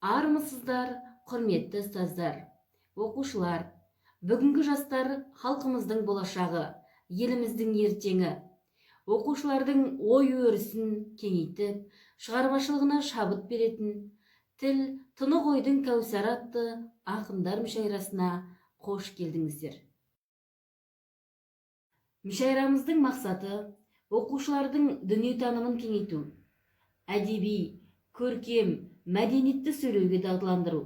Армысыздар, құрметті ұстаздар, оқушылар! Бүгінгі жастар халқымыздың болашағы, еліміздің ертеңі. Оқушылардың ой өрісін кеңейтіп, шығармашылығына шабыт беретін «Тіл — тұнық ойдың кәусары» атты ақындар мүшәйрасына қош келдіңіздер! Мүшәйрамыздың мақсаты — оқушылардың дүниетанымын кеңейту, әдеби, көркем, мәдениетті сөйлеуге дағдыландыру,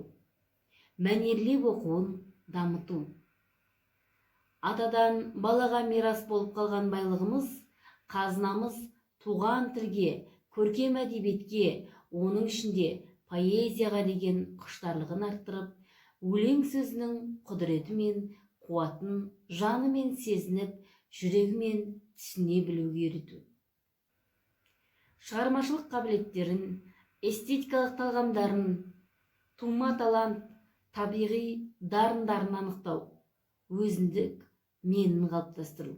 мәнерлеп оқуын дамыту. Атадан балаға мирас болып қалған байлығымыз, қазынамыз туған тілге, көркем әдебиетке, оның ішінде поэзияға деген құштарлығын арттырып, өлең сөзінің құдіреті мен қуатын жанымен сезініп, жүрегімен түсіне білуге үйрету, шығармашылық қабілеттерін, эстетикалық талғамдарын, тума талант, табиғи дарындарын анықтау, өзіндік менін қалыптастыру.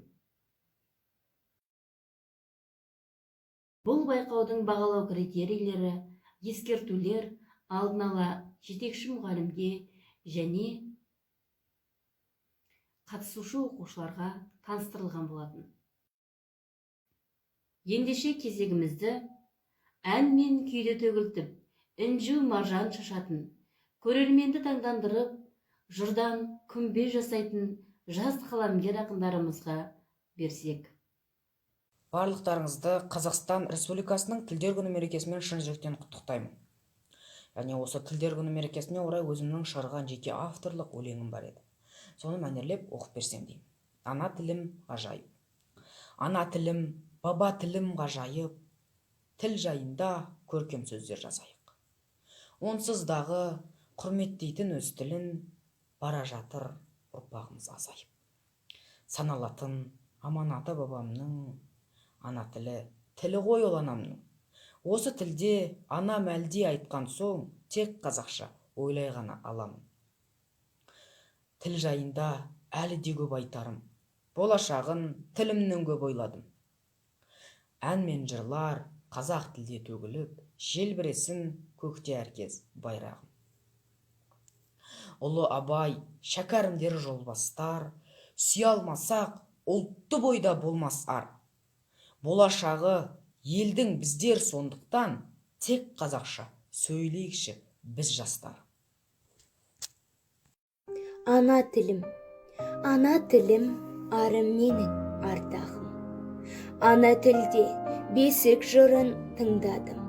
Бұл байқаудың бағалау критерийлері, ескертулер алдын ала жетекші мұғалімге және қатысушы оқушыларға таныстырылған болатын. Ендеше, кезегімізді ән мен күйді төгілтіп, інжу маржан шашатын, көрерменді таңдандырып, жырдан күмбез жасайтын жас қаламгер ақындарымызға берсек. Барлықтарыңызды Қазақстан Республикасының Тілдер күні мерекесімен шын жүректен құттықтаймын. Және осы Тілдер күні мерекесіне орай өзімнің шығарған жеке авторлық өлеңім бар еді. Соны мәнерлеп оқып берсем деймін. Ана тілім ғажайып. Ана тілім, баба тілім ғажайып. Тіл жайында көркем сөздер жазайық. Онсыз дағы құрметтейтін өз тілін, бара жатыр ұрпағымыз азайып. Саналатын аманаты бабамның ана тілі, тілі ғой ол анамның. Осы тілде анам әлди айтқан соң, тек қазақша ойлай ғана аламын. Тіл жайында әлі де көп айтарым. Болашағын тілімнің көп ойладым. Ән мен жырлар қазақ тілде төгіліп, желбіресін көкте әркез байрағым. Ұлы Абай, Шәкәрімдер жол бастар, сүйе алмасақ, ұлтты бойда болмас ар. Болашағы елдің біздер, сондықтан тек қазақша сөйлейікші біз, жастар. Ана тілім, ана тілім, арым менің, ардағым. Ана тілде бесік жырын тыңдадым.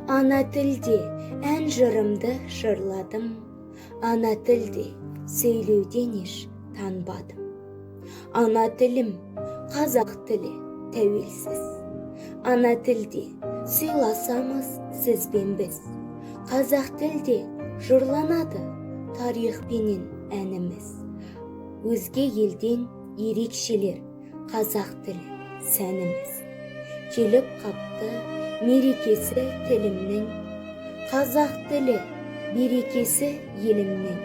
Ана тілде ән жырымды жырладым. Ана тілде сөйлеуден еш танбадым. Ана тілім, қазақ тілі тәуелсіз. Ана тілде сыйласамыз сізбен біз. Қазақ тілде жырланады тарихпенен әніміз. Өзге елден ерекшелер қазақ тілі сәніміз. Келіп қапты мерекесі тілімнің. Қазақ тілі берекесі елімнің.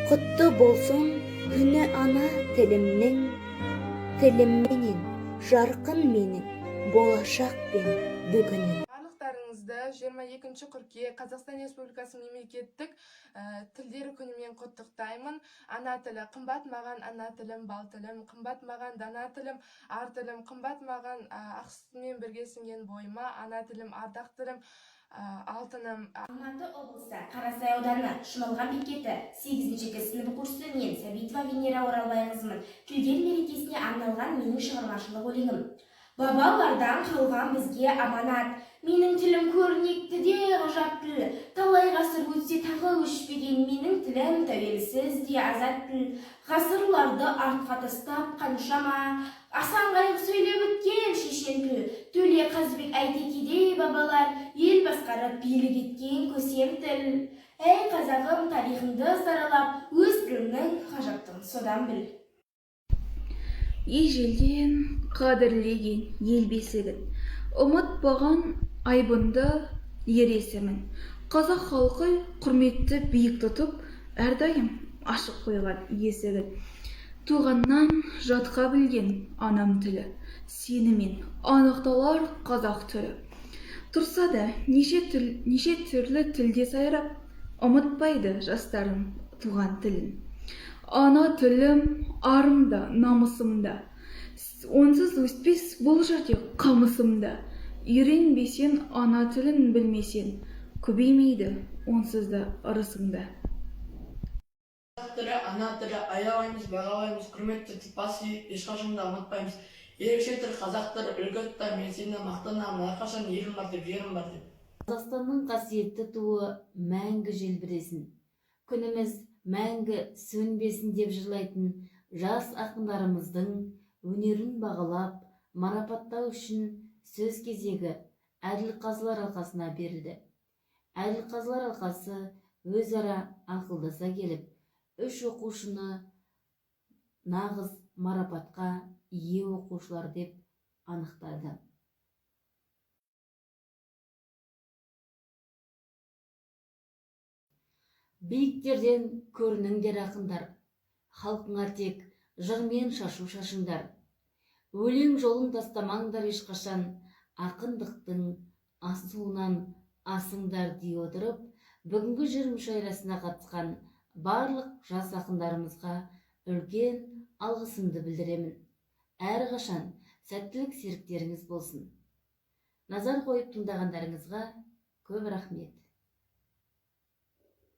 Құтты болсын күні ана тілімнің. Тілімменен жарқын менің болашақ пен бүгінім. Барлықтарыңызды 22 қыркүйек, Қазақстан Республикасы мемлекеттік тілдері күнімен құттықтаймын. Ана тілі қымбат маған, ана тілім, бал тілім, қымбат маған, дана тілім, ар тілім, қымбат маған, ақ сүтімен бірге сіңген бойыма, ана тілім, ардақ тілім, алтыным. Алматы облысы, Қарасай ауданы, Шымалған бекеті, 8 Г сынып оқушысы мен, Сәбитова Венера Оралбайқызымын. Тілдер мерекесіне арналған менің шығармашылық өлеңім. Бабалардан қалған бізге аманат менің тілім, көрнекті де ғажап тіл. Талай ғасыр өтсе тағы өшпеген менің тілім, тәуелсіз де азат тіл. Ғасырларды артқа тастап, қаншама асан қайғы сөйлеп өткен шешен тіл. Төле, Қазыбек, Әйтекедей бабалар ел басқарып, билік еткен көсем тіл. Әй, қазағым, тарихыңды саралап, өз тіліңнің ғажаптығын содан біл. Ежелден қадірлеген ел бесігін, ұмытпаған айбынды ер есімін. Қазақ халқы құрметті биік тұтып, әрдайым ашық қойған есігін. Туғаннан жатқа білген анам тілі, сенімен анықталар қазақ тілі. Тұрса да неше түрлі тілде сайрап, ұмытпайды жастарым туған тілін. Ана тілім арым да, намысым да, онсыз өспес бұл жерде қамысым да. Үйренбесең, ана тілін білмесең, көбеймейді онсыз да ырысың да. Қазақ тілі – ана тілі, аялаймыз, бағалаймыз, құрмет тұтып, бас иіп, ешқашан да ұмытпаймыз. Ерекше тіл қазақ тілі, үлгі тұтар, мен сені мақтанамын әрқашан, елім бар деп, жерім бар деп. Қазақстанның қасиетті туы мәңгі желбіресін, күніміз мәңгі сөнбесін деп жырлайтын жас ақындарымыздың өнерін бағалап, марапаттау үшін сөз кезегі әділқазылар алқасына берілді. Әділқазылар алқасы өзара ақылдаса келіп, үш оқушыны нағыз марапатқа ие оқушылар деп анықтады. Биіктерден көрініңдер, ақындар, халқыңа тек жырмен шашу шашыңдар. Өлең жолын тастамаңдар ешқашан, ақындықтың асуынан асыңдар дей отырып, бүгінгі жыр мүшәйрасына қатысқан барлық жас ақындарымызға үлкен алғысымды білдіремін. Әрқашан сәттілік серіктеріңіз болсын. Назар қойып тыңдағандарыңызға көп рахмет.